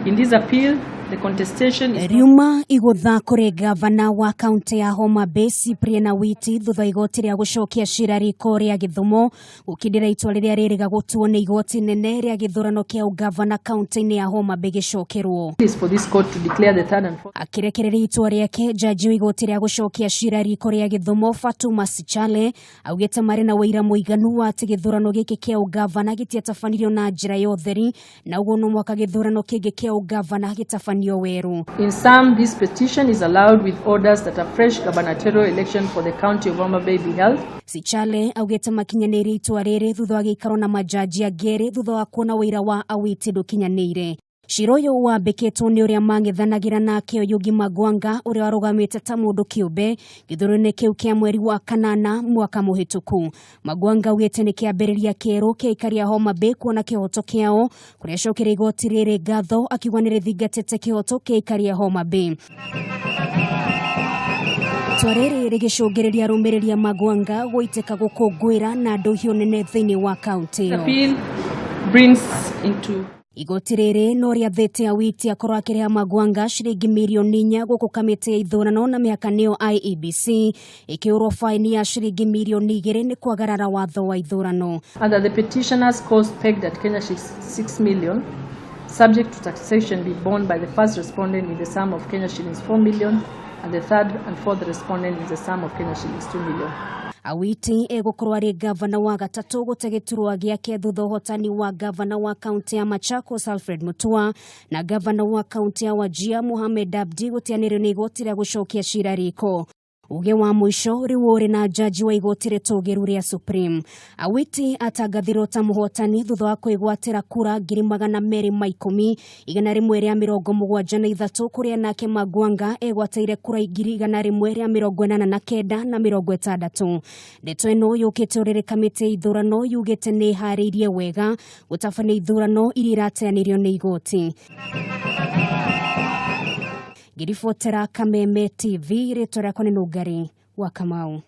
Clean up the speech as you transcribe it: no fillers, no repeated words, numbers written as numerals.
In this appeal, the contestation is not Riuma igũtha kũrĩ gavana wa kaunti ya Homa Bay Cyprian Awiti thutha wa igoti rĩa gũcokia cira riko rĩa Gĩthumo gũkindĩra itua rĩrĩa rĩrĩga gũtuo nĩ igoti nene rĩa gĩthurano kĩa ũgavana kaunti-inĩ ya Homa Bay gĩcokerwo. Is for this court to declare the third and fourth Akĩrekereria itua rĩake, jaji wa igoti rĩa gũcokia cira riko rĩa Gĩthumo Fatuma Sichale augĩte marĩ na ũira mũiganu wa atĩ gĩthurano gĩkĩ kĩa ũgavana gĩtiatabanirio na njĩra ya ũtheri na ũguo no mwaka gĩthurano kĩngĩ kĩa ũgavana gĩtabanio werũ. In sum, this petition is allowed with orders that a fresh gubernatorial election for the county of Homa Bay be held. Sichale augĩte makinyanĩirie itua rĩrĩ thutha wa gĩikaro na majaji angĩ erĩ thutha wa kuona ũira wa Awiti ndũkinyanĩire. Cira ũyũ wambĩkĩtwo nĩ ũrĩa mang'ethanagĩra nake Oyugi Magwanga, ũrĩa warũgamĩte ta mũndũ kĩũmbe gĩthurano-inĩ kĩu kĩa mweri wa kanana mwaka mũhĩtũku. Magwanga augĩte nĩ kĩambĩrĩria kĩerũ kĩa aikari a Homa Bay kuona kĩhoto kĩao, kũrĩa acokeria igoti rĩrĩ ngatho akiuga nĩ rĩthingatĩte kĩhoto kĩa aikari a Homa Bay. Itua rĩrĩ rĩgĩcũngĩrĩria arũmĩrĩri a Magwanga gũitĩka gũkũngũĩra na ndũhiũ nene thĩinĩ wa kaunti ĩyo. Appeal brings into Igoti rĩrĩ no rĩathĩte Awiti akorwo akĩrĩha Magwanga ciringi mirioni 4 gũkũ kamĩtĩ ya ithurano na mĩhaka nĩyo IEBC ĩkĩũrwo faini ya ciringi mirioni 2 nĩ kwagarara watho wa ithurano. And that the petitioner's cost pegged at Kenya shillings 6 million, subject to taxation, be borne by the first respondent in the sum of Kenya shillings 4 million and the third and fourth respondent in the sum of Kenya shillings 2 million. Awiti egũkorwo arĩ gavana wa gatatũ gũte gĩturwa gĩake thutha ũhotani wa gavana wa kaunti ya Machakos Alfred Mutua na gavana wa kaunti ya Wajir Mohamed Abdi gũteanĩrio nĩ igoti rĩa gũcokia cira riko. Uge wa mũico rĩu ũrĩ na jaji wa igoti rĩtũgĩru rĩa Supreme. Awiti atangathirwo ta mũhotani thutha wa kwĩgwatĩra kura 210,173, kũrĩa nake Magwanga egwatĩire kura 189,060. Ndeto ĩno yũkĩte ũrĩrĩ kamĩtĩ ya ithurano yugĩte nĩ ĩharĩirie wega gũtabania ithurano iria irateanĩrio nĩ igoti. Ngĩribotera Kameme TV, rĩtwa rĩakwa nĩ Nũngari wa Kamau.